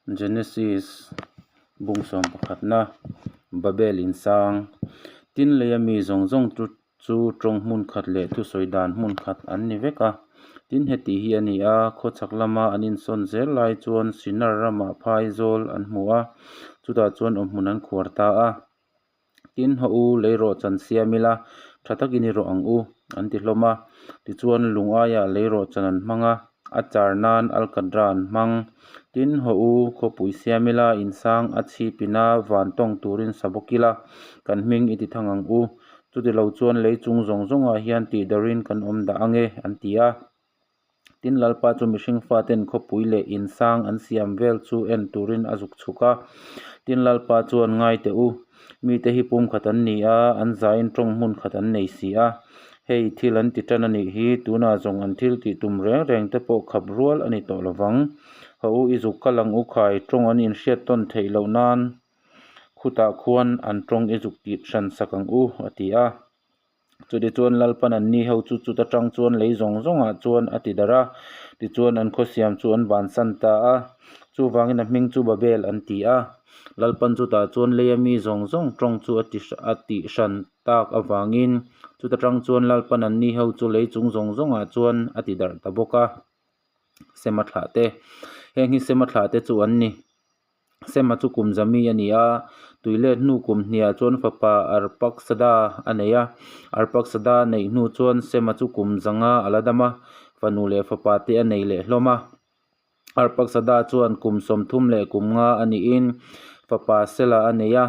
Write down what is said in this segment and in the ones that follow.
Genesis bung sawm pakhatna Babel insang tin leia mi zawng zawng chu chu tawng hmun khat leh thusawi dan hmun khat an ni vek a. Tin heti hi a ni a, khawchhak lama an insawn zel lai chuan Sinar ramah phai zawl an hmu a, chutah chuan awmhmun an khuar ta a. Tin, haw u, lei rawh chan siam ila, tha takin i rawh ang u, an ti hlawm a. Tichuan, lung aiah lei rawh chan an hmang a, a char nan alkatra an hmang. Tin, haw u, khawpui siam ila, insang a chhipin a van tawng turin sa bawk ila, kan hming i ti thang ang u. Chutilo chuan lei chung zawng zawngah hian tihdarhin kan awm dah ang e, an ti a. Tin, Lalpa chu mihring faten khawpui leh in sang an siam vel chu en turin a zuk chhuk a. Tin, Lalpa chuan ngai teh u, mite hi pumkhat an ni a, an zain tawng hmun khat an nei si a. Hei, thil an ti tan a nih hi, tunah zawng an thil tih tum reng reng te pawh khap rual a ni tawh lo vang. Haw u, i zuk kal ang u khai, tawng an inhriat tawn theih loh nan khutah khuan an tawng i zuk tih hran sak ang u, a ti a. Chutichuan Lalpan an ni ho chu chuta tang chuan lei zawng zawngah chuan a ti darh a, tichuan an khawsiam chu an bansan ta a, chuvangin a hming chu Babel an ti a. Lalpan chutah chuan leia mi zawng zawng tawng chu a ti a tih hran tak avangin chuta tang chuan Lalpan an ni ho chu lei chung zawng zawngah chuan a ti darh ta bawk a. Sema thlah te Heng hi Sema thlah te chu an ni. Sema chu kum zami a ni a, tuilet hnu kum hniah chuan fapa Arpaksada a nei a. Arpaksada neih hnu chuan Sema chu kum zanga a la dam a, fanu leh fapa te a nei leh hlawm a. Arpaksada chuan kum 30 leh kum nga a niin fapa Sela a nei a.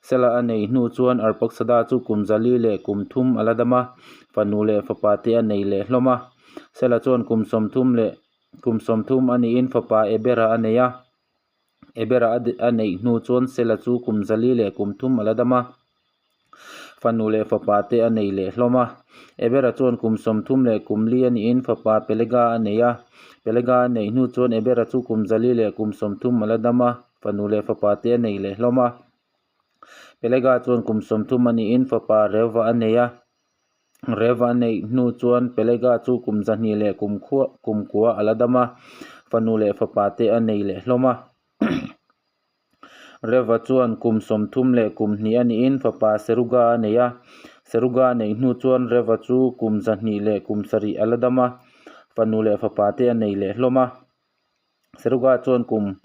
Sela a neih hnu chuan Arpaksada chu kum zali leh kum thum a la dam a, fanu leh fapa te a nei leh hlawm a. Sela chuan kum 30 leh kum 30 a niin fapa Ebera a nei a. Ebera a neih hnu chuan Sela chu kum zali leh kum thum a la dam a, fanu leh fapa te a nei leh hlawm a. Ebera chuan kum 30 leh kum li a nihin fapa Pelega a nei a. Pelega a neih hnu chuan Ebera chu kum zali leh kum 30 a la dam a, fanu leh fapa te a nei leh hlawm a. Pelega chuan kum 30 a nihin fapa Reuva a nei a. Reva neih hnu chuan Pelega chu kum 200 leh kum khuah kum kua a la dam a, fanu leh fapa te a nei leh hlawm a. Reva chuan kum 30 leh kum hnih a niin fapa Seruga a nei a. Seruga neih hnu chuan Reva chu kum 200 leh kum 7 a la dam a, fanu leh fapa te a nei leh hlawm a. Seruga chuan kum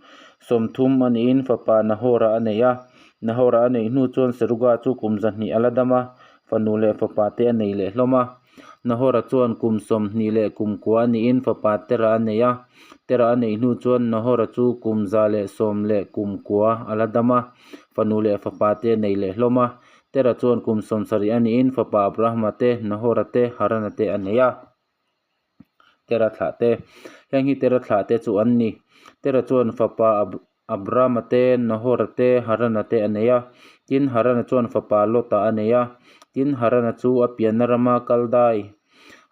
30 a niin fapa Nahora a nei a. Nahora a neih hnu chuan Seruga chu kum 200 a la dam a, fanu leh fapa te a nei leh hlawm a. Nahora chuan kum 20 leh kum kua a niin fapa Tera a nei a. Tera a neih hnu chuan Nahora chu kum 110 leh kum kua a la dam a, fanu leh fapa te a nei leh hlawm a. Tera chuan kum 70 a niin fapa Abrahama te, Nahora te, Harana te a nei a. Tera thlah te. Heng hi Tera thlah te chu an ni. Tera chuan fapa Abrama te, Nahora te, Harana te a nei a. Tin, Harana chuan fapa Lota a nei a. Tin, Harana chu a pianna rama Kaldai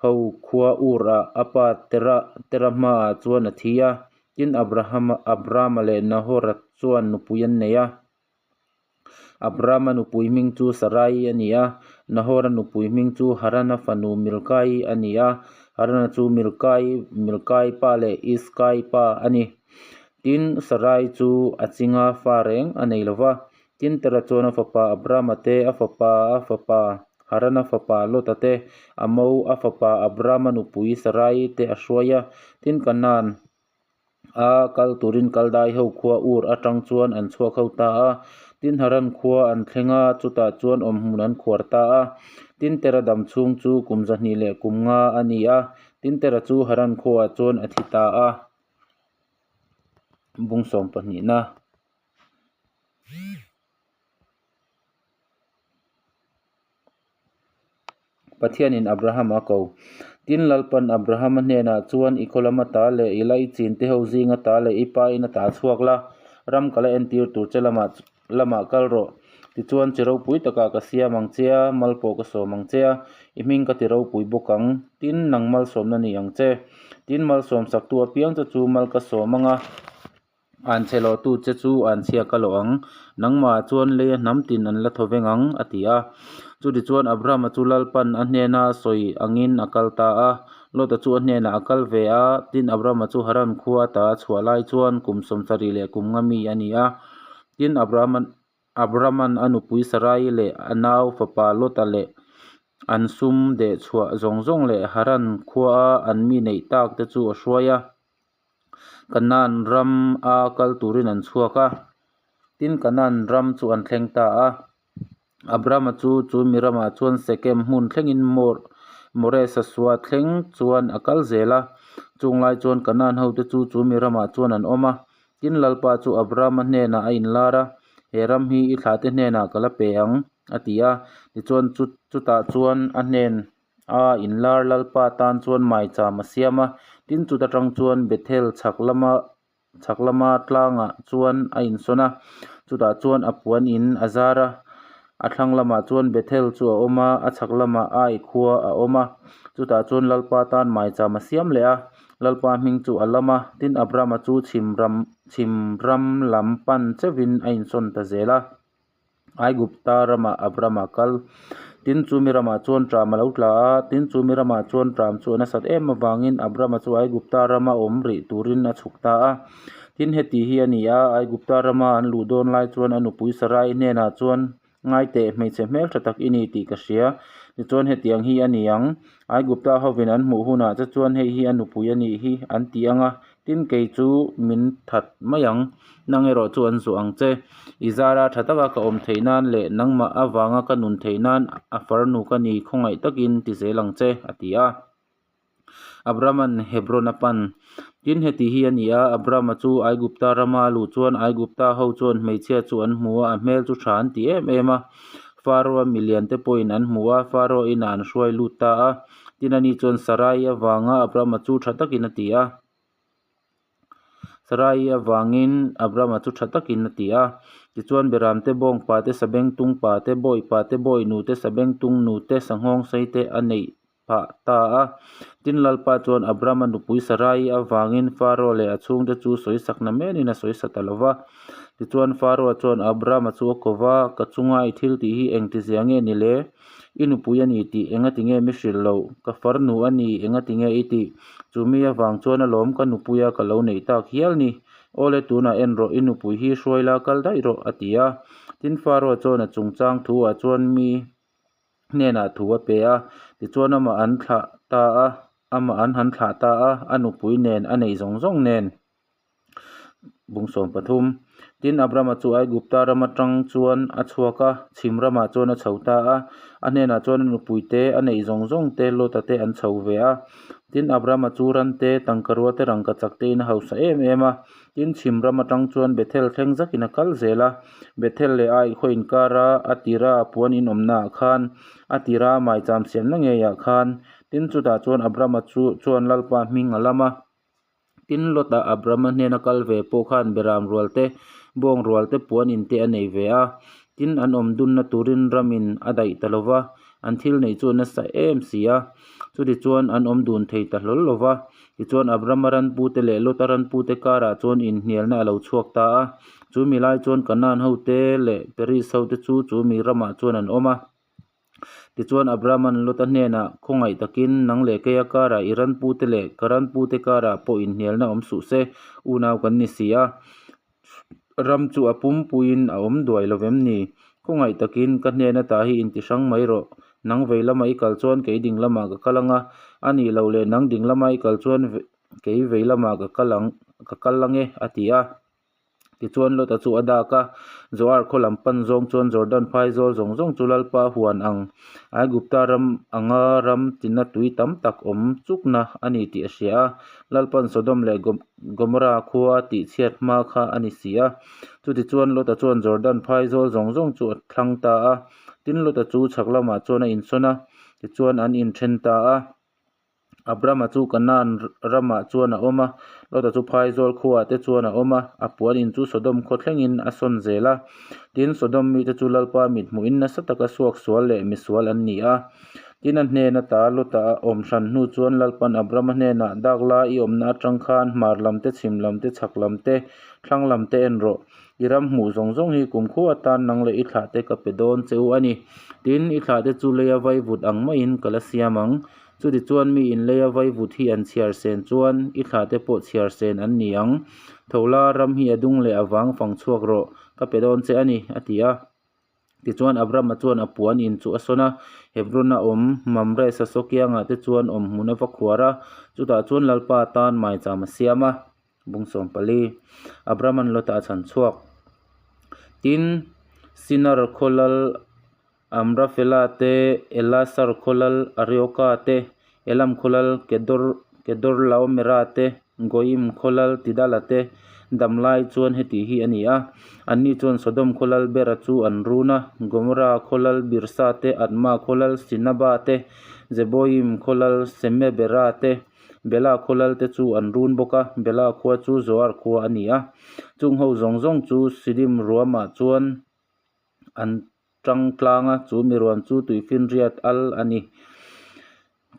ho khua Ur-ah a pa Tera Tera hmaah chuan a thi a. Tin, Abrahama Abrama leh Nahora chuan nupui an nei a. Abrama nupui hming chu Sarai a ni a, Nahora nupui hming chu Harana fanu Milkai a ni a, Harana chu Milkai Milkai pa leh Iskai pa a ni. Tin, Sarai chu a chinga fa reng a nei lo va. Tin, Tera chuan a fapa Abrama te, a fapa a fapa Harana fapa Lota te, a mo a fapa Abrama nupui Sarai te a hruai a. Tin, Kanaan a kal turin Kaldai ho khua Ur atang chuan an chhuak ho ta a. Tin Haran khua an thleng a, chutah chuan awmhmun an khuar ta a. Tin Tera dam chhung chu kum 200 leh kum nga a ni a. Tin Tera chu Haran khuaah chuan a thi ta a. Bung sawm pahnihna. Pathianin Abraham a ko. Tin, Lalpan Abrahama hnenah chuan, I khaw lama ta leh i laichin te ho zinga ta leh i pa ina ta chhuak la, ram ka la entir tur che lamah lamah kal rawh. Tichuan, chi ropui takah ka siam ang che a, mal pawh ka sawm ang che a, i hming ka ti ropui bawk ang. Tin, nang malsawmna ni ang che. Tin, malsawm saktu apiang che chu mal ka sawm ang a. An chhe lawhtu che chu an chhia ka lawh ang, nangmahah chuan leia hnam tin an la thaw veng ang, a ti a. Chutichuan Abrahama chu Lalpan a hnena sawi angin a kal ta a. Lota chu a hnenah a kal ve a, tin Abrama chu Haran khua ata a chhuah lai chuan kum 70 leh kum nga mi a ni a. Tin, Abraman a nupui Sarai leh a nau fapa Lota leh an sum dehchhuah zawng zawng leh Haran khuaa an mi neih tak te chu a hruai a. Kanaan ram a kal turin an chhuak a, tin Kanaan ram chu an thleng ta a. Abrama chu chu mi ramah chuan Sekem hmun thlengin Moresa sua thleng chuan a kal zel a. Chung lai chuan Kanaan hote chu chu mi ramah chuan an awm a. Tin Lalpa chu Abrama hnenah a inlar a, He ram hi i thlahte hnenah ka la pe ang, a ti a. Tichuan chutah chuan a hnen A inlar Lalpa tan chuan maicham a siam a, tin chuta tang chuan Bethel chhak lama chhak lama tlangah chuan a insawn a, chutah chuan a puan in a zar a, a thlang lamah chuan Bethel chu a awm a, a chhak lamah Ai khua a awm a, chutah chuan Lalpa tan maicham a siam leh a, Lalpa hming chu a lam a, tin Abrama chu chhim ram chhim ram lam pan cheuhin a insawn ta zel a. Aigupta ramah Abrama kal. Tin, chu mi ramah chuan ṭam a lo tla a, tin, chu mi ramah chuan ṭam chu a nasat em avangin Abrama chu Aigupta rama awm rih turin a chhuk ta a. Tin, heti hi a ni a, Aigupta rama an luh dawn lai chuan a nupui Sarai hnenah chuan, Ngaiteh, hmeichhe hmelṭha tak i ni tih ka hria. Tichuan, hetiang hi a ni ang, Aigupta hovin an hmuh hunah che chuan hei hi a nupui a nih hi an ti ang a, Tin, kei chu min that mai ang, nang erawh chu an zuah ang che. I zara tha taka ka awm theih nan leh nangmah avanga ka nun theih nan a farnu ka ni khawngaih takin ti zel ang che, a ti a. Abraham-a'n Hebron a pan. Tin, heti hi a ni a, Abraham-a chu Aigupta rama a luh chuan Aigupta ho chuan hmeichhia chu an hmu a, a hmel chu tha an ti em em a. Pharaoh-a milian te pawhin an hmu a, Pharaoh inah an hruai lut ta a. Tin, ani chuan Sarai avanga Abraham-a chu tha takin a ti a. Sarai avangin Abraham-a chu tha takin a ti a. Tichuan, Beram te, Bawngpa te, Sabengtungpa te, Bawipa te, Bawinu te, Sabengtungnu te, Sanghawngsei te a neih phah ta a. Tin, Lalpa chuan Abraham-a nupui Sarai avangin Pharaoh leh a chhungte chu sawisakna menin a sawisa ta lo va. Tichuan, Pharaoh-a chuan Abraham-a chu a ko va, Ka chunga i thil tih hi engtizia nge ni le? I nupui a ni tih engati nge mi hrilh loh? Ka farnu a ni engati nge i tih? Chu mi avang chuan alawm ka nupuia ka lo neih tak hial ni. Awle tunah en rawh, i nupui hi hruai la kal daih rawh, a ti a. Tin Pharaoh chuan a chungchang thuah chuan mi hnenah thu a pe a, tichuan amah an thlah ta a, amah an han thlah ta a, a nupui nen a neih zawng zawng nen. Bung 13. Tin, Abrama chu Aigupta ram atang chuan a chhuak a, chhim ramah chuan a chho ta a. A hnenah chuan a nupui te, a neih zawng zawng te, Lota te an chho ve a. Tin, Abrama chu ran te, tangkarua te, rangkachak tein a hausa em em a. Tin, chhim ram atang chuan Bethel thleng zakin a kal zel a. Bethel leh Ai khaw inkara a tira a puan inawmnaah khan, a tira maicham siamna ngeiah khan. Tin, chutah chuan Abrama chu chuan Lalpa hming a lam a. Tin, Lota Abrama hnena kal ve pawh khan beram rual te, bawng rual te, puan in te a nei ve a. Tin, an awm dunna turin ramin a daih ta lo va, an thil neih chu a nasa em si a. Chutichuan an awm dun thei ta hlawl lo va. Tichuan Abrama ranpute leh Lota ranpute karah chuan inhnialna a lo chhuak ta a. Chu mi lai chuan Kanaan hote leh Peris hote chu chu mi ramah chuan an awm a. Tichuan Abraham-a'n Lota hnenah, Khawngaih takin nang leh keia karah i ranpute leh ka ranpute karah pawh inhnialna awm suh se, unau kan ni si a. Ram chu a pumpuiin a awm duai lo vem ni? Khawngaih takin ka hnen ata hi inti hrang mai rawh. Nang vei lama i kal chuan kei ding lamah ka kal ang a, a nih loh leh nang ding lama i kal chuan kei vei lamah ka kal ang, ka kal ang e, a ti a. Tichuan Lota chu a dak a, Zoar khaw lam pan zawng chuan Jordan phai zawl zawng zawng chu Lalpa huan ang Aigupta ram anga ram tina tui tam tak awm chukna a ni tih a hria a, Lalpan Sodom leh Gomorra khua a tihchhiat hma kha a ni si a. Chutichuan Lota chuan Jordan phai zawl zawng zawng chu a thlang ta a, tin Lota chu chhak lamah chuan a insawn a, tichuan an inthen ta a. Abrama chu Kanaan ramah chuan a awm a, Lota chu phaizawl khuaah te chuan a awm a, a puan in chu Sodom khaw thlengin a sawn zel a. Tin, Sodom mite chu Lalpa mithmuhin nasa taka suaksual leh misual an ni a. Tin, a hnen ata Lota a awm hran hnu chuan Lalpan Abrama hnenah, Dak la, i awmna atang khan hmar lam te, chhim lam te, chhak lam te, thlang lam te en rawh. I ram hmuh zawng zawng hi kumkhua atan nang leh i thlahte ka pe dawn che u a ni. Tin, i thlahte chu leia vaivut ang maiin ka la siam ang. Chutichuan miin leia vaivut hi an chhiar sen chuan i thlahte pawh chhiar sen an ni ang. Tho la, ram hi a dung leh a vang fang chhuak rawh, ka pe dawn che a ni, a ti a. Tichuan Abrama chuan a puan in chu a sawn a, Hebron-a awm Mamre sasaw kiangah te chuan awmhmun a va khuar a, chutah chuan Lalpa tan maicham a siam a. Bung 14, Abrama'n Lota a chhan chhuak. Tin, Sinar khaw lal Amrafela te, Elasar khaw lal Arioka te, Elam khaw lal Kedor Kedorlaomera te, Goim khaw lal Tidala te dam lai chuan heti hi a ni a. Anni chuan Sodom khaw lal Bera chu an run a, Gomora khaw lal Birsa te, Adma khaw lal Sinaba te, Zeboim khaw lal Semebera te, Bela khaw lal te chu an run bawk a, Bela khua chu Zoar khua a ni a. Chung ho zawng zawng chu Sidim ruamah chuan an tang tlang a, chu mi ruam chu tuifinriat al a ni.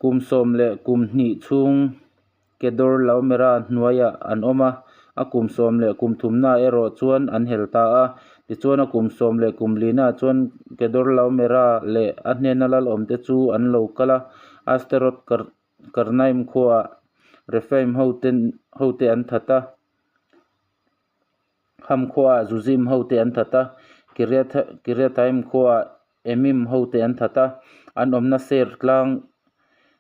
Kum sawm leh kum hnih chhung Kedorlaomera hnuaiah an awm a, a kum sawm leh kum thumnaah erawh chuan an hel ta a. Tichuan a kum sawm leh kum linaah chuan Kedorlaomera leh a hnena lal awmte chu an lo kal a, Asteroth Karnaim khuaah Rephaim hote an that a, Ham khuaah Zuzim hote an that a, Kiriathaim khuaah Emim hote an that a, an awmna Seir tlang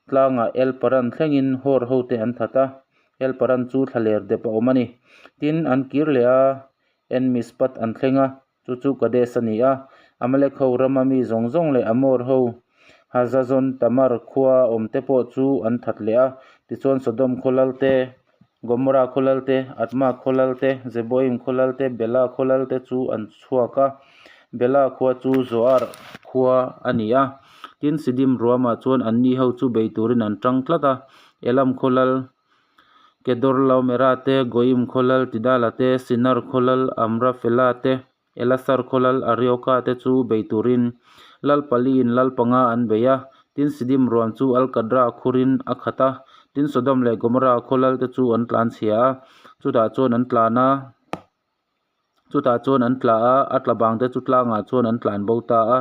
tlangah El Paran thlengin Hor hote an that a, El Paran chu thlaler dep a awm a ni. Tin, an kir leh a, En Mishpat an thleng a, Chu chu Kadesh a ni a, Amalek ho rama mi zawng zawng leh Amor ho Hazazon Tamar khua awmte pawh chu an that leh a. Tichuan Sodom khaw lal te, Gomorrah khaw lal te, Admah khaw lal te, Zeboim khaw lal te, Bela khaw lal te chu an chhuak a. Bela khua chu Zoar khua a ni a. Tin, Sidim ruamah chuan anni ho chu bei turin an tang tlat a. Elam khaw lal Kedorlaomera te, Goim khaw lal Tidala te, Sinar khaw lal Amrafela te, Elasar khaw lal Arioka te chu bei turin lal paliin lal panga an bei a. Tin, Sidim ruam chu Alkadra khurin a khat a. Tin, Sodom leh Gomorra khaw lal te chu an tlanchhia a, chutah chuan an tlan a. Chutah chuan an tla a, a tla bang te chu tlangah chuan an tlan bo ta a.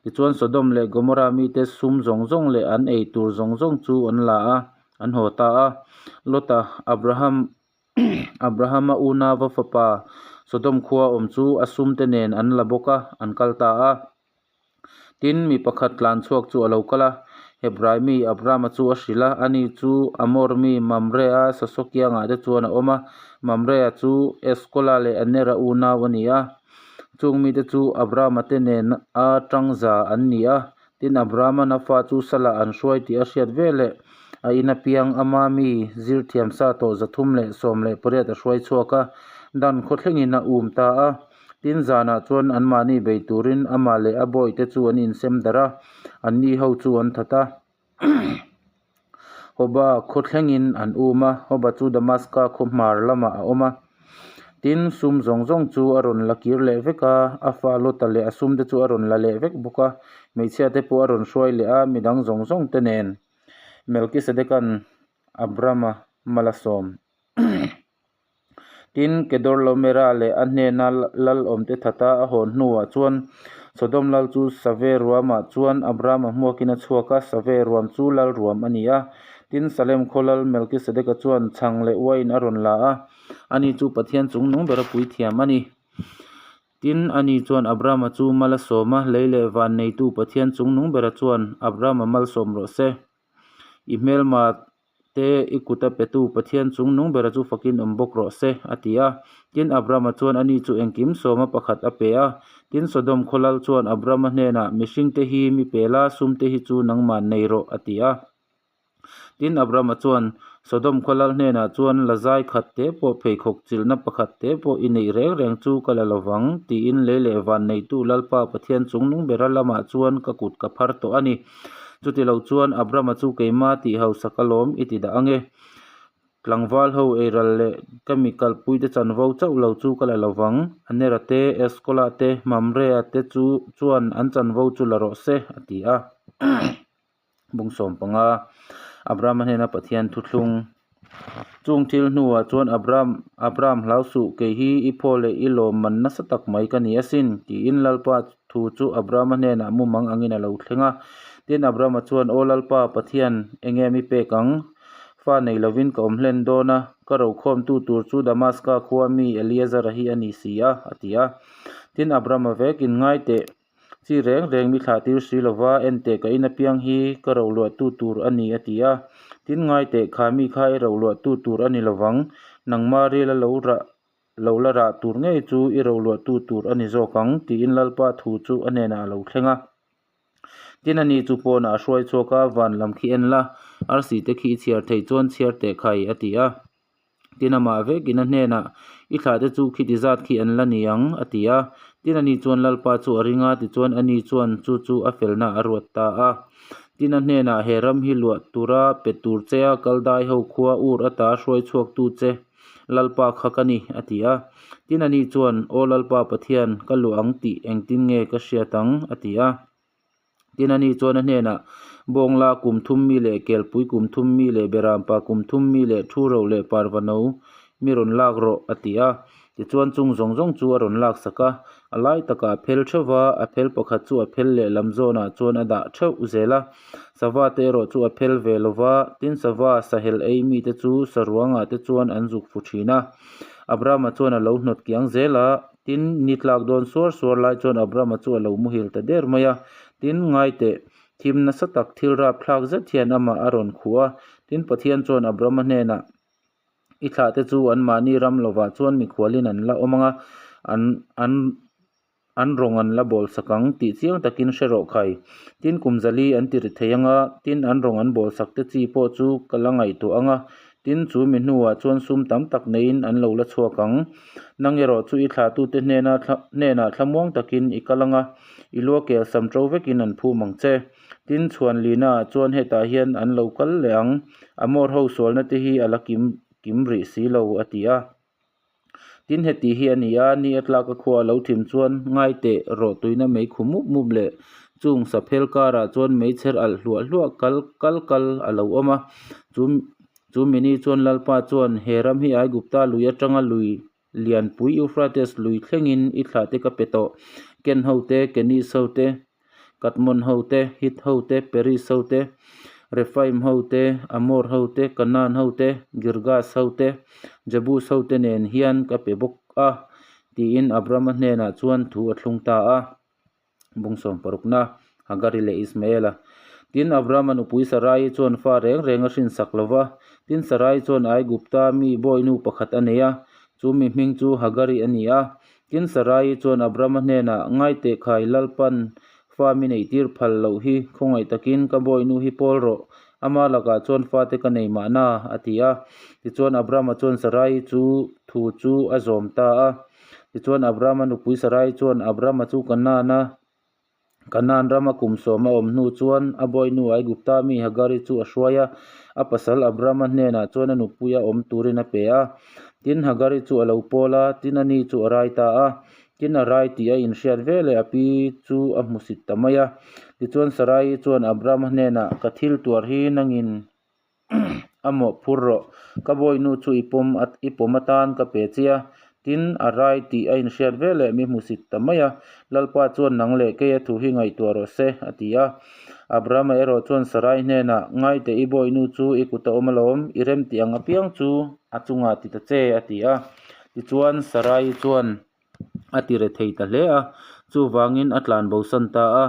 Tichuan Sodom leh Gomorrah mite sum zawng zawng leh an ei tur zawng zawng chu an la a, an haw ta a. Lota, Abraham Abrahama unauva fapa Sodom khua awm chu a sum te nen an la bawk a, an kal ta a. Tin, mi pakhat tlan chhuak chu a lo kal a, Hebrai mi Abrama chu a hrilh a, ani chu Amor mi Mamre-a Sasokiangah te chuan a awm a, Mamre-a chu Eskola leh Anera unau a ni a. Chung mite chu Abrama te nena tangza an ni a, tin Abrama'n a fa chu salah an hruai tih a hriat veleh a ina piang ama mi zir thiam sa tawh 318 a hruai chhuak a, Dan khaw thlengin a um ta a. Tin zanah chuan anmahni bei turin amah leh a bawihte chu an insem darh a, anni ho chu an that a. Hoba khaw thlengin an um a, Hoba chu Damaska khaw hmar lamah a awm a. Tin, sum zawng zawng chu a rawn la kir leh vek a, a fa Lota leh a sumte chu a rawn la leh vek bawk a, hmeichhiate pawh a rawn hruai leh a, midang zawng zawngte nen. Melkisedekan Abrama mal a sawm. Tin, Kedorlaomera leh a hnena lal awmte thata a hawn hnuah chuan Sodom lal chu Save ruamah chuan Abrama hmuakin a chhuak a, Save ruam chu lal ruam a ni a. Tin, Salem khaw lal Melkisedeka chuan chhang leh uain a rawn la a, ani chu Pathian chungnung bera puithiam a ni. Tin, ani chuan Abrama chu mal a sawm a, lei leh van neitu Pathian chungnung bera chuan Abrama malsawm rawh se. I hmelma te i kut a petu Pathian chung nung bera chu fakin awm bawk rawh se, a ti a. Tin, Abrama chuan ani chu engkim sawma pakhat a pe a. Tin, Sodom khaw lal chuan Abrama hnenah, Mihringte hi mi pe la, sumte hi chu nangmah nei rawh, a ti a. Tin, Abrama chuan Sodom khaw lal hnenah chuan, La zai khat te pawh, pheikhawk chilhna pakhat te pawh i neih reng reng chu ka la lo vang, tiin lei leh van neitu Lalpa Pathian chung nung bera lamah chuan ka kut ka phar tawh a ni. Chutilo chuan Abrama chu keima tih hausak alawm i ti dah ange. Tlangval ho eiral leh ka mi kalpuite chanvo chauh lo chu ka la lo vang. Anera te, Eskola te, Mamrea te chu chuan an chanvo chu la rawh se, a ti a. Bung 15, Abrama hnena Pathian thuthlung. Chung thil hnuah chuan Abram, Abram hlau suh, kei hi i phaw leh i lawmman nasa tak mai ka ni asin, tiin Lalpa thu chu Abrama hnenah mumang angin a lo thleng a. Tin, Abrama chuan, Aw Lalpa, Pathian, enge mi pek ang? Fa nei lovin ka awm hlen dawn a, ka rokhawmtu tur chu Damaska khua mi Eliezara hi a ni si a, a ti a. Tin, Abrama vekin, Ngai teh, chi reng reng mi thlah tir si lova, en teh ka in apiang hi ka roluahtu tur a ni, a ti a. Tin, ngai teh, kha mi kha i roluahtu tur a ni lovang, nangma ril a lo rah lo la rah tur ngei chu i roluahtu tur a ni zawk ang, tiin Lalpa thu chu a hnenah a lo thleng a. Tin, ani chu pawnah a hruai chhuak a, van lam khi en la, arsi te khi i chhiar theih chuan chhiar teh khai, a ti a. Tin, amah vekin a hnenah, I thlah te chu khiti zat khi an la ni ang, a ti a. Tin, ani chuan Lalpa chu a ring a, tichuan ani chuan chu chu a felna a ruat ta a. Tin, a hnenah, He ram hi luah tura pe tur che a, Kaldai ho khua ur ata hruai chhuaktu che Lalpa kha ka ni, a ti a. Tin, ani chuan, Aw Lalpa Pathian, ka luah ang tih engtin nge ka hriat ang? a ti a. Tin, ani chuan a hnenah, Bawngla kum thum mi leh kelpui kum thum mi leh berampa kum thum mi leh thu ro leh parva no mi rawn lak rawh, a ti a. Tichuan chung zawng zawng chu a rawn lak sak a, a lai takah a phel theuh va, a phel pakhat chu a phel lehlam zawnah chuan a dah theuh zel a. Sava te erawh chu a phel ve lo va, tin sava sahel ei mite chu saruangah te chuan an zuk fu thin a. Abrahama chuan a lo hnawt kiang zel a, tin ni tlak dawn suar suar lai chuan Abrahama chu a lo muhil ta der mai a. Tin, ngai teh, thim nasa tak thil rapthlak zet hian amah a rawn khuh a. Tin, Pathian chuan Abrahama hnenah, I thlah te chu anmahni ram lovah chuan mikhualin an la awm ang a, an an an rawng an la bawl sak ang tih chiang takin hre rawh khai. Tin kum zali an ti ri thei ang a, tin an rawng an bawl sak te chi pawh chu ka la ngaihtuah ang a, tin chu mi hnuah chuan sum tam tak neiin an lo la chhuak ang. Nang erawh chu i thlahtute hnena hnenah thlamuang takin i kal ang a, i lua kel sam ṭo vekin an phum ang che. Tin, chhuanlina ah chuan hetah hian an lo kal leh ang, Amor ho sualna te hi a la kim kim rih si lo, a ti a. Tin, heti hi a ni a, ni a tlak a khua a lo thim chuan ngai teh rawh tuina mei khu mup mup leh chung saphel karah chuan meichher alh hluah hluah kal kal kal a lo awm a. Chu chu mini chuan Lalpa chuan he ram hi Aigupta lui atanga lui Lianpui Euphrates lui thlengin i thlah te ka pe tawh. Ken ho te, Kenis ho te, Kadmon ho te, Hit ho te, Peris ho te, Rephaim ho te, Amor ho te, Kanaan ho te, Girgas ho te, Jebus ho te nen hian ka pe bawk a, tiin Abrama hnenah chuan thu a thlung ta a. Bung sawmparukna, Hagari leh Ismaela. Tin, Abrahama nupui Sarai chuan fa reng reng a hrinsak lo va. Tin, Sarai chuan Aigupta mi bawinu pakhat a nei a, chu mi hming chu Hagari a ni a. Tin, Sarai chuan Abrahama hnenah, Ngai teh khai, Lalpan fa mi neihtir phal loh hi khawngaih takin ka bawinu hi pawl rawh, ama lakah chuan fate ka nei mahna, a ti a. Tichuan, Abrahama chuan Sarai chu thu chu a zawm ta a. Tichuan Abrahama nupui Sarai chuan Abrahama chu Kanaana Kanaan rama kum sawm a awm hnu chuan a bawinu Aigupta mi Hagari chu a hruai a, a pasal Abrahama hnenah chuan a nupuia awm turin a pe a. Tin, Hagari chu a lo pawl a, tin ani chu a rai ta a. Tin, a rai tih a inhriat veleh a pi chu a hmusit ta mai a. Tichuan Sarai chuan Abrahama hnenah, Ka thil tuar hi nangin A mawh phur rawh. Ka bawinu chu i pawm i pawm atan ka pe che a, tin a rai tih a inhriat veleh mi hmusit ta mai a. Lalpa chuan nang leh kei a thu hi ngaihtuah rawh se, a ti a. Abrahama erawh chuan Sarai hnenah, Ngaite i bawinu chu i kut a awm alawm, i remtih ang apiang chu a chungah ti ta che, a ti a. Tichuan Sarai chuan a ti re thei ta hle a, chuvangin a tlan bosan ta a.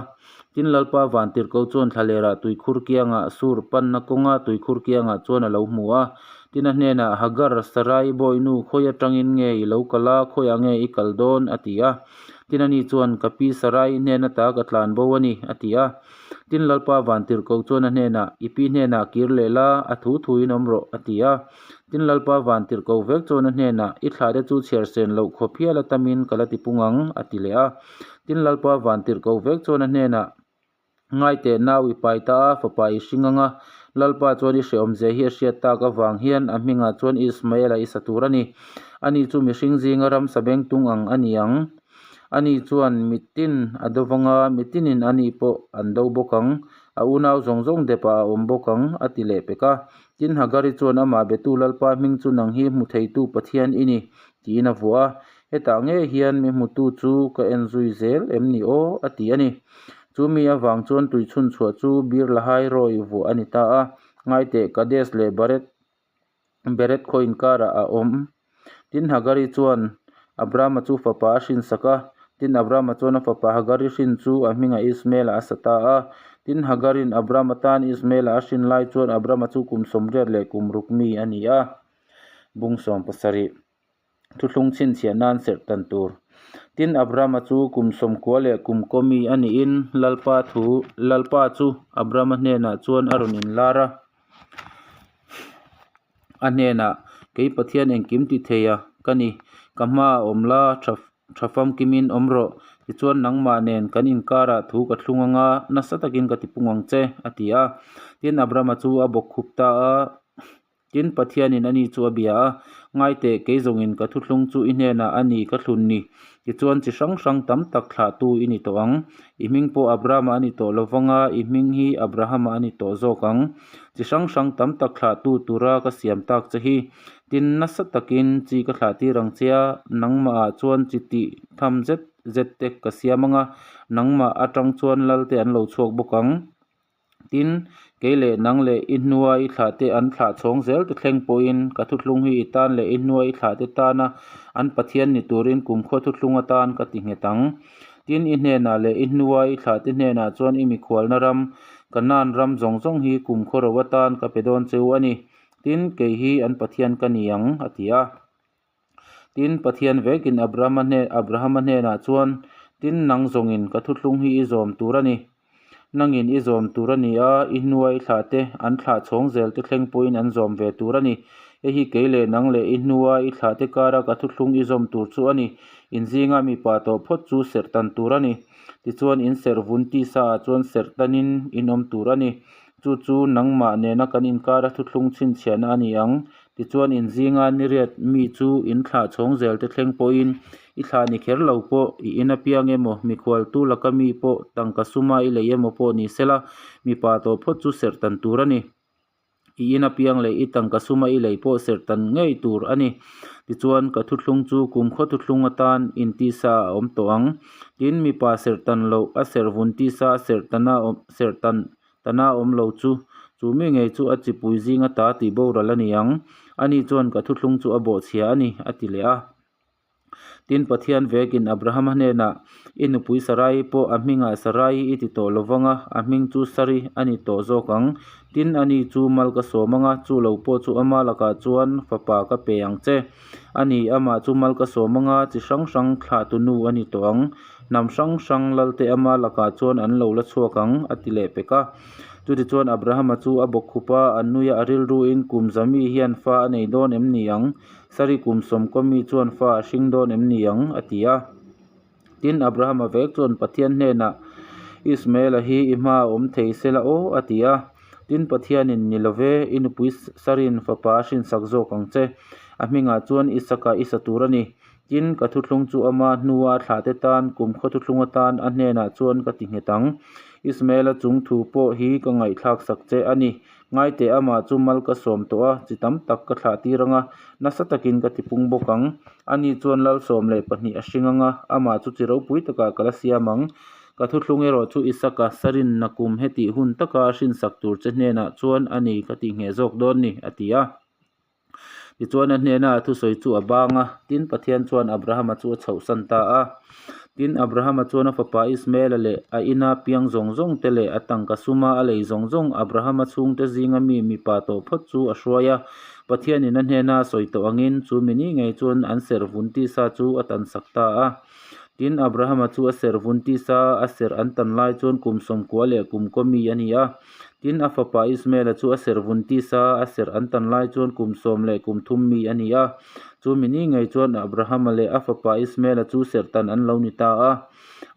Tin Lalpa Vantirhko chuan thlalerah tuikhur kiangah sur panna kawnga tuikhur kiangah chuan a lo hmu a. Tin a hnenah, Hagar, Sarai bawinu, khawi atangin nge i lo kal a, khawiah nge i kal dawn? a ti a. Tin ani chuan, Ka pi Sarai hnen ata ka tlan bo a ni, a ti a. Tin Lalpa Vantirhko chuan a hnenah, I pi hnenah kir leh la, a thu thuin awm rawh, a ti a. Tin Lalpa Vantirhko vek chuan a hnenah, I thlahte chu chhiar sen loh khawp hial a tamin ka la ti pung ang, a ti leh a. Tin Lalpa Vantirhko vek chuan a hnenah, Ngaiteh nau i pai ta a, fapa i hring ang a. Lalpa chuan i hrehawmzia hi a hriat tak avang hian a hmingah chuan Ismaela i sa tur a ni. Ani chu mihring zinga ramsa bengtung ang a ni ang. Ani chuan mitin a do vang a, mitinin ani pawh an do bawk ang. A unau zawng zawng depah a awm bawk ang, a ti leh pek a. Tin, Hagari chuan amah betu Lalpa hming chu nang hi hmu theitu Pathian i ni, tiin a vuah a. Hetah ngei hian mi hmutu chu ka en zui zel em ni aw? a ti a ni. Chu mi avang chuan tui chhunchhuah chu Bir Lahai Roi vuah a ni ta a. Ngaiteh, Kadesh leh Baret Bered khaw inkarah a awm. Tin, Hagari chuan Abrama chu fapa a hrinsak a. Tin, Abrama chuan a fapa Hagari hrin chu a hmingah Ismaela a sa ta a. Tin, Hagarin Abrama tan Ismaela a hrin lai chuan Abrama chu kum 80 leh kum ruk mi a ni a. Bung 17. Thuthlung chhinchhiah nan serh tan tur. Tin, Abrama chu kum 90 leh kum kaw mi a niin Lalpa thu, Lalpa chu Abrama hnenah chuan a rawn inlar a. A hnenah, Kei Pathian engkim ti thei a ka ni, ka hmaah awm la, tha tha famkimin awm rawh. Tichuan nangmah nen kan inkarah thu ka thlung anga nasa takin ka tipung ang che, a ti a. Tin, Abrama chu a bawkkhup ta a. Tin, Pathianin ani chu a bia a, Ngaiteh, kei zawngin ka thuthlung chu i hnenah a ni ka thlun ni. Tichuan chi hrang hrang tam tak thlahtu i ni tawh ang. I hming pawh Abrama a ni tawh lo vanga, i hming hi Abrahama a ni tawh zawk ang. Chi hrang hrang tam tak thlahtu tura ka siam tak che hi. Tin, nasa takin chi ka thlah tir ang che a, nangmahah chuan chi tih tham zet zet te ka siam anga, nangmah atang chuan lalte an lo chhuak bawk ang. Tin, kei leh nang leh i hnua i thlahte an thlah chhawng zel te thleng pawhin ka thuthlung hi i tan leh i hnua i thlahte tana an Pathian ni turin kumkhua thuthlung atan ka ti nghet ang. Tin, i hnenah leh i hnua i thlahte hnenah chuan i mikhualna ram, Kanaan ram zawng zawng hi kumkhua ro atan ka pe dawn che u a ni. Tin, kei hi an Pathian ka ni ang, a ti a. Tin, Pathian vekin Abrahama hnen Abrahama hnenah chuan, Tin, nang zawngin ka thuthlung hi i zawm tur a ni. Nangin i zawm tur a ni a, i hnua i thlah te, an thlah chhawng zel te thleng pawhin an zawm ve tur a ni. Hei hi kei leh nang leh i hnua i thlah te kara ka thuthlung i zawm tur chu a ni. In zinga mipa tawh phawt chu serh tan tur a ni. Tichuan, in serh vun tisa ah chuan serh tanin in awm tur a ni. Chu chu nangmah nena kan inkara thuthlung chhinchhiahna a ni ang. Tichuan in zinga ni riat mi chu in thlah chhawng zel te thleng pawhin i thlah ni kher lo pawh i in apiang emaw, mikhualtu laka mi pawh tangka suma i lei emaw pawh ni sela, mipa tawh phawt chu serh tan tur a ni. I in apiang leh i tangka suma i lei pawh serh tan ngei tur a ni. Tichuan ka thuthlung chu kumkhaw thuthlung atan in tisa a awm tawh ang. Tin, mipa serh tan loh a serh vun tisa a serh tana awm serh tan Tana awm lo chu, chu mi ngei chu a chipui zinga ta tih boral a ni ang. Ani chuan ka thuthlung chu a bawhchhia a ni, a ti leh a. Tin, Pathian vekin Abrahama hnenah, I nupui Sarai pawh a hmingah Sarai i ti tawh lo vang a, a hming chu Sari a ni tawh zawk ang. Tin, ani chu mal ka sawm ang a, chu lo pawh chu ama lakah chuan fapa ka pe ang che. A ni, amah chu mal ka sawm ang a, chi hrang hrang thlahtu nu a ni tawh ang. Hnam hrang hrang lalte ama lakah chuan an lo la chhuak ang, a ti leh pek a. Chutichuan Abrahama chu a bawkkhup a, a nui a, a rilruin, Kum za mi hian fa a nei dawn em ni ang? Sari kum 90 mi chuan fa a hring dawn em ni ang? a ti a. Tin, Abrahama vek chuan Pathian hnenah, Ismaela hi i hmaah awm thei sela aw, a ti a. Tin, Pathianin, Ni lo ve, i nupui Sarin fapa a hrinsak zawk ang che. A hmingah chuan Isaka i sa tur a ni. Tin, ka thuthlung chu ama hnua a thlahte tan, kumkhaw thuthlung atan a hnenah chuan ka ti nghet ang. Ismaela chung thu pawh hi ka ngaihthlak sak che a ni. Ngaiteh amah chu mal ka sawm tawh a, chi tam tak ka thlah tir ang a, nasa takin ka tipung bawk ang. Ani chuan lal 12 a hring ang a, amah chu chi ropui takah ka la siam ang. Ka thuthlung erawh chu Isaka sarinna kum hetih hun taka a hrinsak tur che hnenah chuan a ni ka tih ngheh zawk dawn ni, a ti a. Tichuan a hnena a thusawi chu a bang a, tin Pathian chuan Abrahama chu a chhohsan ta a. Tin, Abrahama chuan a fapa Ismaela leh a ina piang zawng zawng te leh a tangka suma a lei zawng zawng Abrahama chhungte zinga mi mipa tawh phawt chu a hruai a. Pathianin a hnena a sawi tawh angin chu mi ni ngei chuan an serh vun tisa chu a tansak ta a. Tin, Abrahama chu a serh vun tisa a serh an tan lai chuan kum 90 leh kum kaw mi a ni a. Tin, a fapa Ismaela chu a serh vun tisa a serh an tan lai chuan kum sawm leh kum thum mi a ni a. Chu mi ni ngei chuan Abrahama leh a fapa Ismaela chu serh tan an lo ni ta a.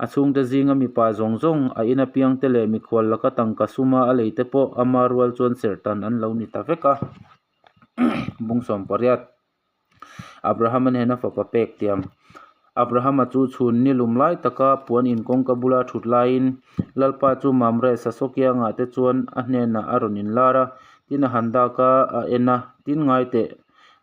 A chhungte zinga mipa zawng zawng, a ina piangte leh mikhual laka tangka suma a leite pawh ama rual chuan serh tan an lo ni ta vek a. Bung 18. Abrahama hnena fapa pek tiam. Abrahama chu chhun ni lum lai taka puan in kawngka bula thut laiin Lalpa chu Mamre Sasokiangah te chuan a hnenah a rawn inlar a, tin a han dak a, a en a, tin ngai teh.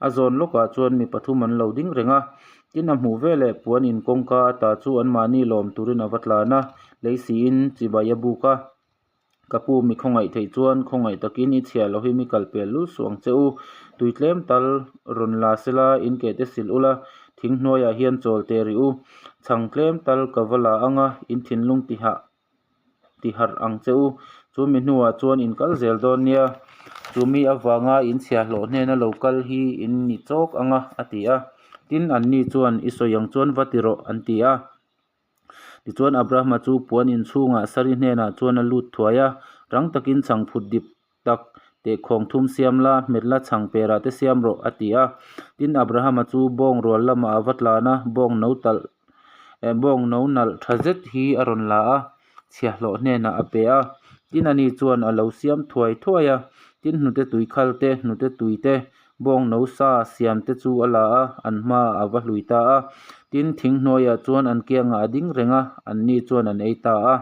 A zawn lawkah chuan mi pathum an lo ding reng a, tin a hmuh veleh puan in kawngka ata chu anmahni lawm turin a va tlan a. Lei siin chibai a buk a. Ka pu mi khawngaih theih chuan khawngaih takin i chhiah lo hi mi kal pel lul suh ang che u. Tui tlem tal rawn la sela in keh te silh ula, thing hnuaiah hian chawl teh rih u. Chhang tlem tal ka va la ang a, in thinlung tihah ti harh ang che u. Chu mi hnuah chuan in kal zel dawn nia. Chu mi avanga in chhiahhlawh hnena lo kal hi in ni chawk ang a, a ti a. Tin, anni chuan, I sawi ang chuan va ti rawh, an ti a. Tichuan Abrahama chu puan inchhungah Sari hnenah chuan a lut thuai a, Rang takin chhangphut dip tak tehkhawng thum siam la, hmet la chhang perah te siam rawh, a ti a. Tin, Abrahama chu bawng rual lamah a va tlan a, bawng no talh eh bawng no nalh tha zet hi a rawn la a, chhiahhlawh hnenah a pe a. Tin, ani chuan a lo siam thuai thuai a. Tin, hnute tui khal te, hnute tui te, bawng no sa siam te chu a la a, an hmaah a va hlui ta a. Tin, thing hnuaiah chuan an kiangah a ding reng a, anni chuan an ei ta a.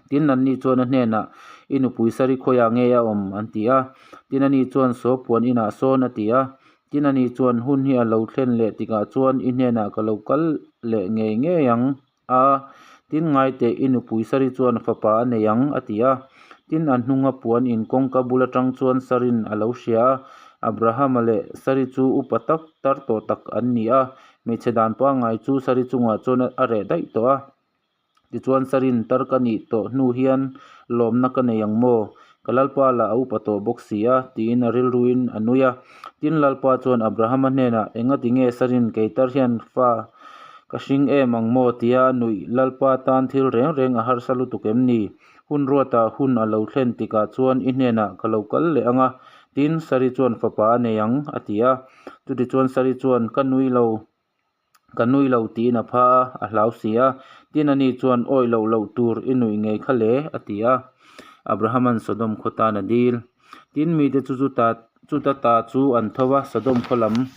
Tin, anni chuan a hnenah, I nupui Sari khawiah nge a awm? an ti a. Tin, ani chuan, Saw puan inah sawn, a ti a. Tin, ani chuan, Hun hi a lo thlen leh tikah chuan i hnenah ka lo kal leh ngei ngei ang a. Tin, ngai teh, i nupui Sari chuan fapa a nei ang, a ti a. Tin, a hnunga puan in kawngka bul atang chuan Sarin a lo hria a. Abrahama leh Sari chu upa tak, tar tawh tak an ni a. Hmeichhe dan pangngai chu Sari chungah chuan a reh daih tawh a. Tichuan Sarin tar ka nih tawh hnu hian lawmna ka nei ang maw? Ka Lalpa lah a upa tawh bawk si a, tiin a rilruin a nui a. Tin, Lalpa chuan Abrahama hnenah, Engati nge Sarin kei tar hian fa ka hring em ang maw? tia a nuih. Lalpa tan thil reng reng a harsa lutuk em ni? Hun ruatah hun a lo thlen tikah chuan i hnenah ka lo kal leh ang a, tin, Sari chuan fapa a nei ang, a ti a. Chutichuan Sari chuan, Ka nui lo. Ka nui lo tiin a pha a, a hlau si a. Tin ani chuan, Awi loh loh tur i nuih ngei kha le, a ti a. Abrahama'n Sodom khaw tan a dil. Tin mite chu chuta chuta ta chu an tho a, Sodom khaw lam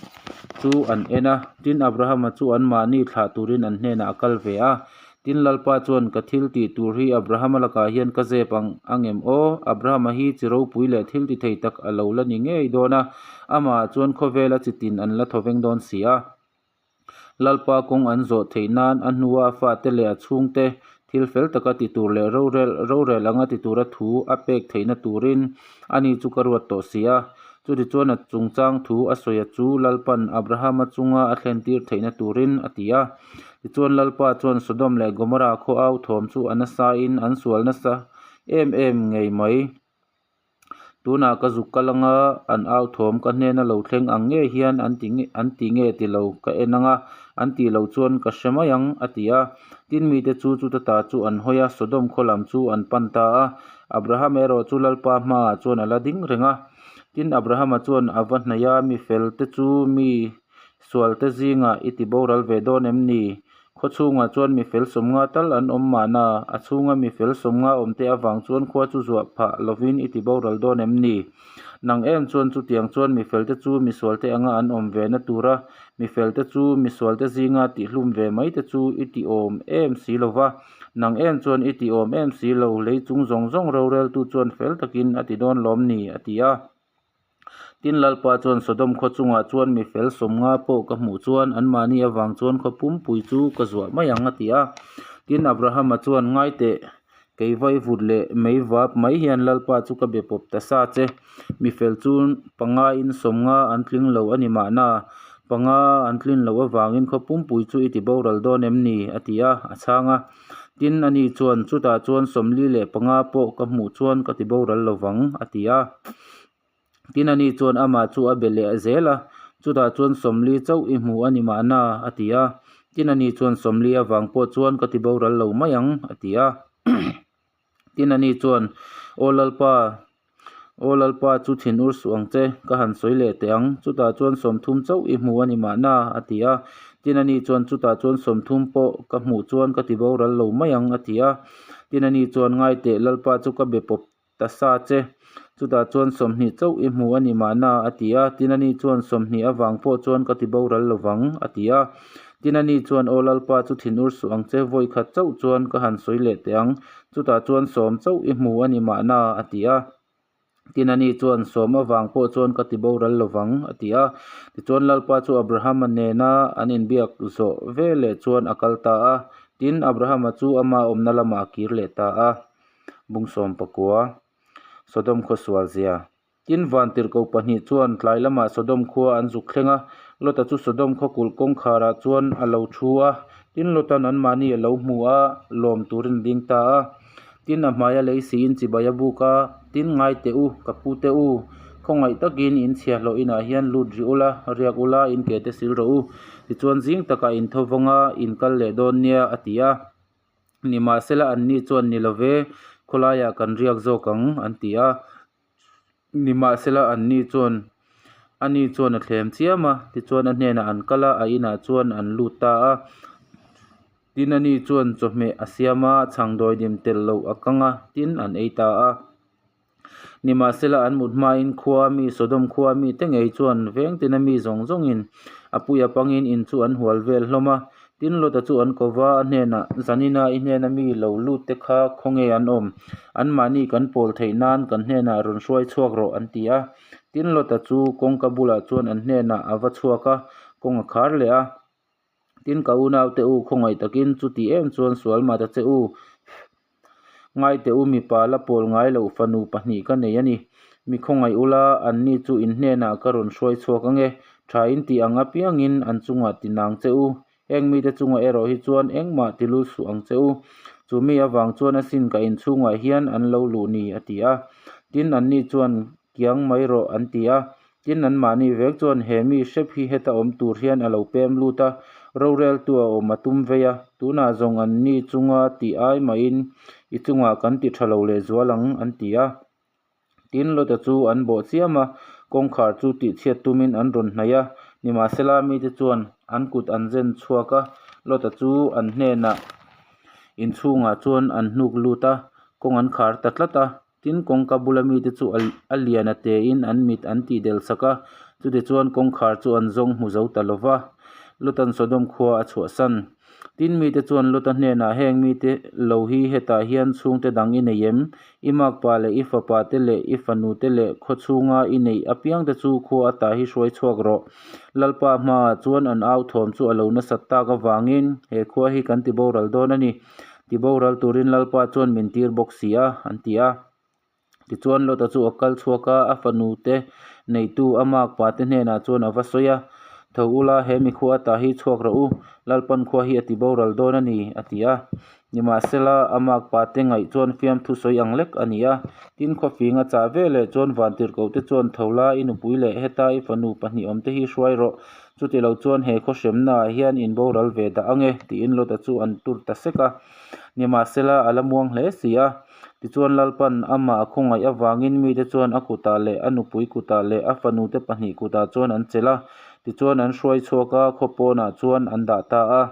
chu an en a. Tin Abrahama chu anmahni thlah turin an hnenah a kal ve a. Tin Lalpa chuan, Ka thil tih tur hi Abrahama lakah hian ka zep ang ang em aw? Abrahama hi chi ropui leh thil ti thei tak a lo la ni ngei dawn a, amahah chuan khawvela chi tin an la thawveng dawn si a. Lalpa kawng an zawh theih nan a hnua a fate leh a chhungte thil fel taka ti tur leh rorel rorel anga ti tura thu a pek theihna turin ani chu ka ruat tawh si a. Chutichuan a chungchang thu a sawi a chu Lalpan Abrahama chunga a thlentir theihna turin a ti a. Tichuan Lalpa chuan Sodom leh Gomorrah khaw au thawm chu a nasain an sual nasa em em ngei mai. Tunah ka zuk kal anga an au thawm ka hnena lo thleng ang ngei hian an ti an ti nge ti lo ka en anga an tih loh chuan ka hre mai ang a ti a. Tin mite chu chuta ta chu an hawi a, Sodom khaw lam chu an pan ta a. Abraham erawh chu Lalpa hmaah chuan a la ding reng a. Tin Abrahama chuan a va hnaih a, mi fel te chu mi sual te zingah i ti boral ve dawn em ni? Khaw chhungah chuan mi fel sawmnga tal an awm mahna, a chhunga mi fel sawmnga awmte avang chuan khua chu zuah phah lovin i ti boral dawn em ni? Nang em chuan chutiang chuan mi felte chu mi sualte anga an awm ve na tura mi felte chu mi sualte zinga tihhlum ve mai te chu i ti awm em si lo va, nang em chuan i ti awm em si lo, lei chung zawng zawng roreltu chuan fel takin a ti dawn lawm ni? a ti a. Tin, Lalpa chuan Sodom khaw chungah chuan mi fel sawmnga pawh ka hmuh chuan anmahni avang chuan khaw pumpui chu ka zuah mai ang a ti a. Tin, Abrahama chuan, Ngai teh, kei vaivut leh mei vap mai hian Lalpa chu ka be pawp ta sa che. Mi fel chu pangain sawmnga an tling lo a ni mahna, panga an tlin loh avangin khaw pumpui chu i ti boral dawn em ni? a ti a, a chhang a. Tin, ani chuan, Chutah chuan 45 pawh ka hmuh chuan ka ti boral lo vang, a ti a. Tin, ani chuan amah chu a be leh zel a, Chutah chuan 40 chauh i hmu a ni mahna, a ti a. Tin, ani chuan, 40 avang pawh chuan ka ti boral lo mai ang, a ti a. Tin, ani chuan, Aw Lalpa, Aw Lalpa chu thin ur suh ang che, ka han sawi leh teh ang. Chutah chuan 30 chauh i hmu a ni mahna, a ti a. Tin, ani chuan, Chutah chuan 30 pawh ka hmuh chuan ka ti boral lo mai ang, a ti a. Tin, ani chuan, Ngai teh, Lalpa chu ka be pawp ta sa che. Chutah chuan 20 chauh i hmu a ni mahna, a ti a. Tin, ani chuan, 20 avang pawh chuan ka ti boral lo vang, a ti a. Tin, ani chuan, Aw Lalpa chu thin ur suh ang che, vawi khat chauh chuan ka han sawi leh teh ang. Chutah chuan 10 chauh i hmu a ni mahna, a ti a. Tin, ani chuan, 10 avang pawh chuan ka ti boral lo vang, a ti a. Tichuan, Lalpa chu Abrahama nena an inbiak zawh veleh chuan a kal ta a. Tin, Abrahama chu ama awmna lamah a kir leh ta a. Bung 19. Sodom khaw sual zia. Tin, vantirhkoh pahnih chuan tlai lamah Sodom khua an zuk thleng a, Lota chu Sodom khaw kulh kawngkharah chuan a lo thu a. Tin, Lota'n anmahni a lo hmu a, lawm turin a ding ta a. Tin, a hmaia lei siin chibai a buk a, Tin, ngai teh u, ka pu teh u, khawngaih takin in chhiahhlawh inah hian lut rih ula, riak ula, in ke te sil rawh u. Tichuan, zing takah in tho vang a, in kal leh dawn nia, a ti a. Nimahsela, anni chuan, Ni lo ve, khawlaiah kan riak zawk ang, an ti a. Nimahsela, anni chuan, Ani chuan a thlem chiam a, tichuan a hnenah an kal a, a inah chuan an lut ta a. Tin, ani chuan chawhmeh a siam a, chhang dawidim telh loh a kang a, tin, an ei ta a. Nimahsela, an mut hmain khua mi, Sodom khua mite ngei chuan veng tina mi zawng zawngin a puia pangin in chu an hual vel hlawm a. Tin, Lota chu an ko va, a hnenah, Zanina i hnena mi lo lut te kha khawnge an awm? Anmahni kan pawl theih nan kan hnenah rawn hruai chhuak rawh, an ti a. Tin, Lota chu kawngka bulah chuan an hnenah a va chhuak a, kawng a khar leh a. Tin, ka unaute u, khawngaih takin chuti em chuan sual mah ta che u. Ngaite u, mipa la pawl ngai loh fanu pahnih ka nei a ni. Mi khawngaih ula, anni chu in hnenah ka rawn hruai chhuak ang e. Tha in tih ang apiangin an chungah ti nang che u. Heng mite chungah erawh hi chuan engmah ti lul suh ang che u. Chu mi avang chuan asin ka inchhungah hian an lo luh ni, a ti a. Tin, anni chuan Kiang mai rawh an ti a. Tin, anmahni vek chuan he mi hrep hi heta awm tur hian a lo pem lut a, roreltu a awm a tum vei a, tunah zawng anni chunga tih ai mahin i chungah kan ti tha lo lehzual ang an ti a. Tin, Lota chu an bawh chiam a, kawngkhar chu tihchhiat tumin an rawn hnaih a, nimahsela mite chuan an kut an zen chhuak a, Lota chu an hnenah inchhungah chuan an hnuk lut a, kawng an khar ta tlat a. Tin, kawngka bula mite chu a lian a tein an mit an tih del sak a, chutichuan kawngkhar chu an zawng hmu zo ta lo va. Lota'n Sodom khua a chhuahsan. Tin, mite chuan Lota hnenah, Heng mite lo hi hetah hian chhungte dang i nei em? I makpa leh i fapa te leh i fanu te leh khaw chhunga i neih apiangte chu khua ata hi hruai chhuak rawh. Lalpa hmaah chuan an au thawm chu a lo nasat tak avangin he khua hi kan ti boral dawn a ni. Ti boral turin Lalpa chuan min tir bawk si a, an ti a. Tichuan Lota chu a kal chhuak a, a fanu te neitu a makpa te hnenah chuan a va sawi a, Tho ula, he mi khua ata hi chhuak rawh u, Lalpan khua hi a ti boral dawn a ni, a ti a. Nimahsela, a makpa te ngaih chuan fiamthu sawi ang lek a ni a. Tin, khawfing a chah ve leh chuan vantirhkoh te chuan, Tho la, i nupui leh heta i fanu pahnih awm te hi hruai rawh, Chuti lo chuan he khaw hremnaah hian in boral ve dah ang e, tiin Lota chu an tur ta sek a. Nimahsela, a la muang hle si a. Tichuan Lalpan amah a khawngaih avangin mite chuan a kutah leh a nupui kutah leh a fanute pahnih kutah chuan an chelh a. Tichuan an hruai chhuak a, khaw pawnah chuan an dah ta a.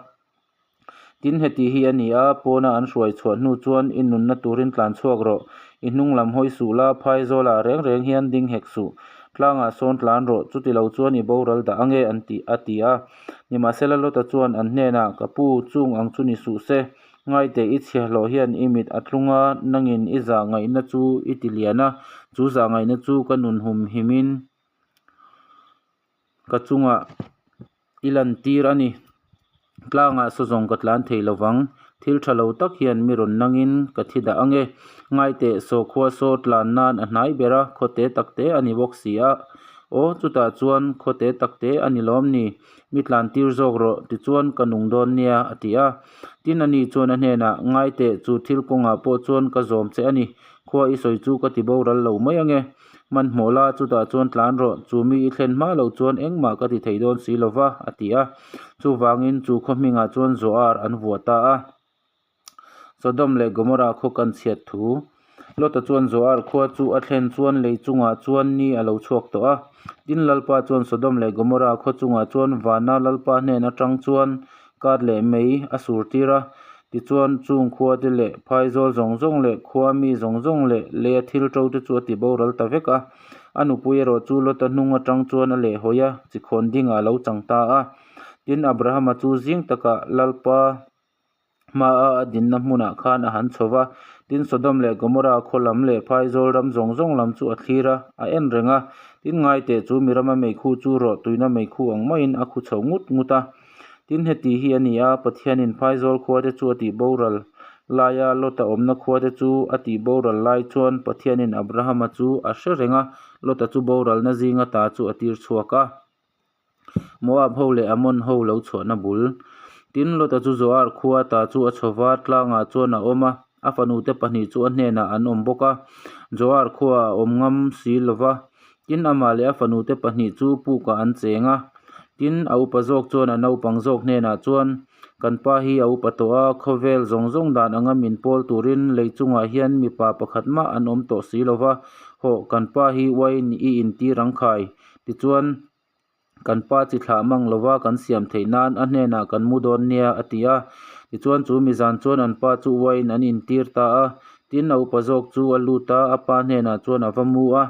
Tin, heti hi a ni a, pawna an hruai chhuah hnu chuan i nunna turin tlan chhuak rawh. I hnung lam hawi suh la, phai zawlah reng reng hian ding hek suh. Tlangah sawn tlan rawh, chuti lo chuan i boral dah ange an ti, a ti a. Nimahsela Lota chuan an hnenah, Ka pu, chung ang chu ni suh se. Ngaite, i chhiahhlawh hian i mit a tlung a, nangin i zah ngaihna chu i ti lian a, chu zah ngaihna chu ka nun hum himin ka chungah i lantir a ni. Tlangah saw zawng ka tlan thei lo vang. Thil tha lo tak hian mi rawn nangin ka thi dah ang e. Ngaiteh saw khua saw tlan nan a hnai ber a, khaw te tak te a ni bawk si a. Aw, chutah chuan khaw te tak te a ni lawm ni? Mi tlan tir zawk rawh, tichuan ka nung dawn nia, a ti a. Tin, ani chuan a hnenah, Ngaiteh, chu thil kawngah pawh chuan ka zawm che a ni. Khua i sawi chu ka ti boral lo mai ang e. Hmanhmawh la, chutah chuan tlan rawh, chu mi i thlen hma loh chuan engmah ka ti thei dawn si lo va, a ti a. Chuvangin chu khaw hmingah chuan Zoar an vuah ta a. Sodom leh Gomorrah khaw kan chhiat thu. Lota chuan Zoar khua chu a thlen chuan lei chungah chuan ni a lo chhuak tawh a. Tin, Lalpa chuan Sodom leh Gomorrah khaw chungah chuan vana Lalpa hnen atang chuan kat leh mei a sur tir a. Tichuan, chung khuate leh phaizawl zawng zawng leh khua mi zawng zawng leh leia thil ṭo te chu a ti boral ta vek a. A nupui erawh chu Lota hnung aṭang chuan a lehhawi a, chikhawn dingah a lo chang ta a. Tin, Abrahama chu zing takah Lalpa hmaa a dinna hmunah khan a han chho va. Tin, Sodom leh Gomorrah khaw lam leh phaizawl ram zawng zawng lam chu a thlir a, a en reng a. Tin, ngaiteh chu mi rama meikhu chu rawh tuina meikhu ang maiin a khu chho ngut ngut a. Tin, heti hi a ni a, Pathianin phaizawl khuate chu a tihboral laia Lota awmna khuate chu a tihboral lai chuan Pathianin Abrahama chu a hre reng a, Lota chu boralna zinga ta chu a tir chhuak a. Moab ho leh Ammon ho lo chhuahna bul. Tin, Lota chu Zoar khua ta chu a chho va, tlangah chuan a awm a, a fanute pahnih chu a hnenah an awm bawk a. Zoar khuaah a awm ngam si lo va, tin, amah leh a fanute pahnih chu pukah an cheng a. Tin, a upa zawk chuan a naupang zawk hnenah chuan, Kan pa hi a upa tawh a, khawvel zawng zawng dan anga min pawl turin lei chungah hian mipa pakhat mah an awm tawh si lo va, hawh, kan pa hi uain i intir ang khai. Tichuan, kan pa chi thlah mang lova kan siam theih nan a hnenah kan mu dawn nia, a ti a. Tichuan, chu mizan chuan an pa chu uain an intir ta a. Tin, a upa zawk chu a lut a, a pa hnenah chuan a va mu a.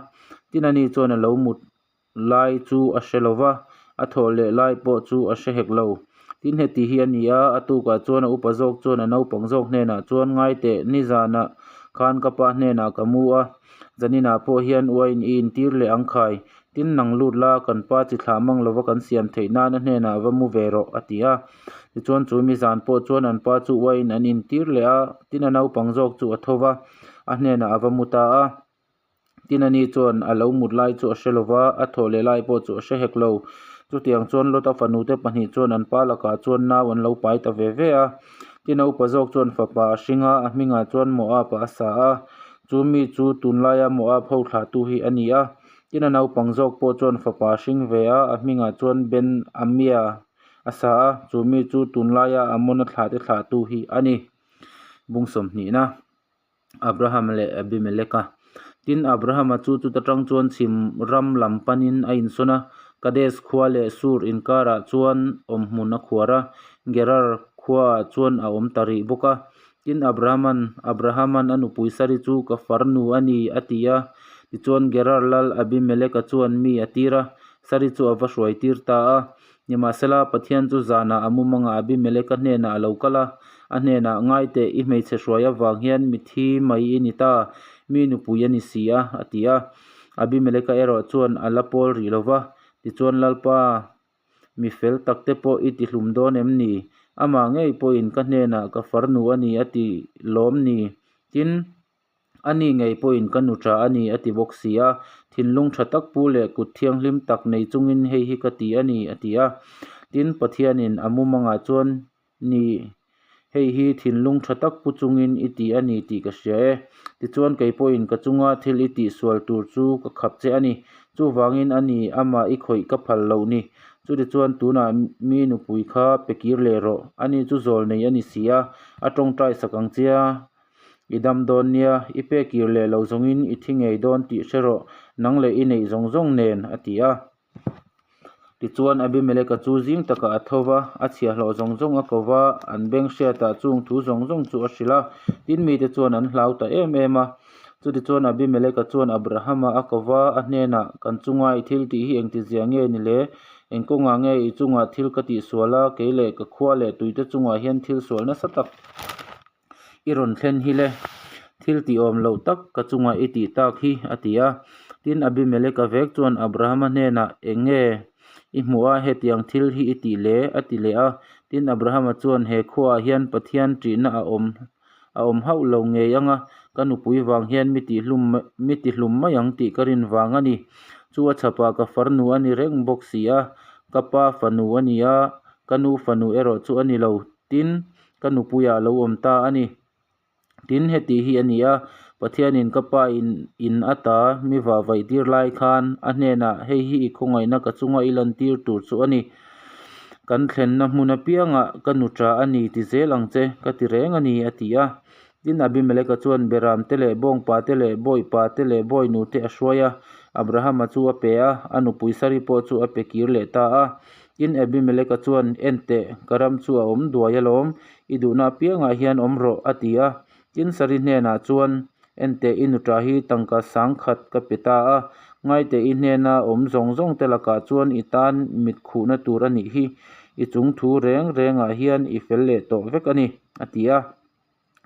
Tin, ani chuan a lo mut lai chu a hre lo va, a thawh leh lai pawh chu a hre hek lo. Tin, heti hi a ni a, a tukah chuan a upa zawk chuan a naupang zawk hnenah chuan, Ngai teh, nizanah khan ka pa hnenah ka mu a, zaninah pawh hian uain i intir leh ang khai. Tin, nang lut la, kan pa chi thlah mang lova kan siam theih nan a hnenah va mu ve rawh, a ti a. Tichuan chu mizan pawh chuan an pa chu uain an intir leh a, tin a naupang zawk chu a tho va, a hnenah a va mu ta a. Tin ani chuan a lo mut lai chu a hre lo va, a thawh leh lai pawh chu a hre hek lo. Chutiang chuan Lota fanute pahnih chuan an pa lakah chuan nau an lo pai ta ve ve a. Tin a upa zawk chuan fapa a hring a, a hmingah chuan Moab-a a sa a. Chu mi chu tunlaia Moab ho thlahtu hi a ni a. Tin a naupang zawk pawh chuan fapa a hring ve a, a hmingah chuan Ben-Amia a sa a. Chu mi chu tunlaia Amona thlahte thlahtu hi a ni. Bung sawmhnihna. Abraham leh Abimeleka. Tin, Abrahama chu chuta tang chuan chhim ram lam panin a insawn a, Kadesh khua leh Sur inkarah chuan awmhmun a khuar a, Gerar khuaah chuan a awm ta rih bawk a. Tin, Abrahaman, Abrahaman a nupui Sari chu ka farnu a ni, a ti a. Tichuan, Gerar lal Abimeleka chuan mi a tir a, Sari chu a va hruai tir ta a. Nimahsela, Pathian chu zanah a mumangah Abimeleka hnenah a lo kal a, a hnenah, Ngai teh, i hmeichhe hruai avang hian mithi mai i ni ta, mi nupui a ni si a, a ti a. Abimeleka erawh chuan a la pawl rih lo va, tichuan, Lalpa, mi fel takte pawh i tihlum dawn em ni? Amah ngei pawhin ka hnenah ka farnu a ni a ti lawm ni? Tin, A ni ngei pawhin ka nu tha a ni a ti bawk si a, thinlung tha tak pu leh kut thianghlim tak nei chungin hei hi ka ti a ni a ti a. Tin, Pathianin a mumangah chuan Ni, hei hi thinlung tha tak pu chungin i ti a ni tih ka hria e. Tichuan kei pawhin ka chunga thil i tihsual tur chu ka khap che a ni. Chuvangin a ni, amah i khawih ka phal loh ni. Chutichuan tunah mi nupui kha pe kir leh rawh. Ani chu zawl nei a ni si a, a tawngtai sak ang che a. I dam dawn nia, i pek kir leh lo zawngin i thi ngei dawn tih hre rawh, nang leh i neih zawng zawng nen, a ti a. Tichuan Abimeleka chu zing takah a tho va, a chhiahhlawh zawng zawng a ko va, an beng hriatah chung thu zawng zawng chu a hrilh a, tin mite chuan an hlau ta em em a. Chutichuan Abimeleka chuan Abrahama a ko va, a hnenah, Kan chunga i thil tih hi engtizia nge ni le? Eng kawngah nge i chungah thil ka tihsual a, kei leh ka khua leh tuite chungah hian thil sual nasa tak I rawn thlen hi le, thil tih awm loh tak ka chungah i tih tak hi, a ti a. Tin, Abimeleka vek chuan Abrahama hnenah, Eng nge i hmuh a, hetiang thil hi i tih le? a ti leh a. Tin, Abrahama chuan, He khuaah hian Pathian ṭihna a awm a awm hauh lo ngei ang a, ka nupui vang hian mi tihlum mi tihlum mai ang tih ka rin vang a ni. Chu a chhapah ka farnu a ni reng bawk si a, ka pa fanu a ni a, ka nu fanu erawh chu a ni lo. Tin, ka nupuiah a lo awm ta a ni. Tin, heti hi a ni a, Pathianin ka pa in in ata mi vahvaih tir lai khan a hnenah, Hei hi i khawngaihna ka chunga i lantir tur chu a ni. Kan thlenna hmun apiangah ka nu tha a ni ti zel ang che, ka ti reng a ni, a ti a. Tin, Abimeleka chuan Beram te leh Bawngpa te leh Bawipa te leh Bawinu te a hruai a, Abrahama chu a pe a, a nupui Sari pawh chu a pe kir leh ta a. Tin, Abimeleka chuan, En teh, ka ram chu a awm duai alawm, i duhna apiangah hian awm rawh, a ti a. Tin, Sari hnenah chuan, En teh, i nuṭa hi tangka sangkhat ka pe ta a, ngai teh i hnena awm zawng zawng te lakah chuan i tan mit khuhna tur a nih hi, i chung thu reng rengah hian i fel leh tawh vek a ni, a ti a.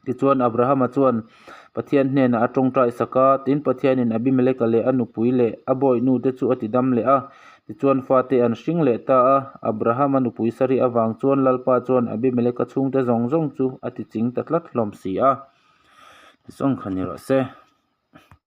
Tichuan Abrahama chuan Pathian hnenah a tawngtai sak a, tin Pathianin Abimeleka leh a nupui leh a bawihnu te chu a ti dam leh a. Tichuan fate an hring leh ta a, Abrahama nupui Sari avang chuan Lalpa chuan Abimeleka chhungte zawng zawng chu a ti ching ta tlat hlawm si a. Tichuan kha ni rawh se.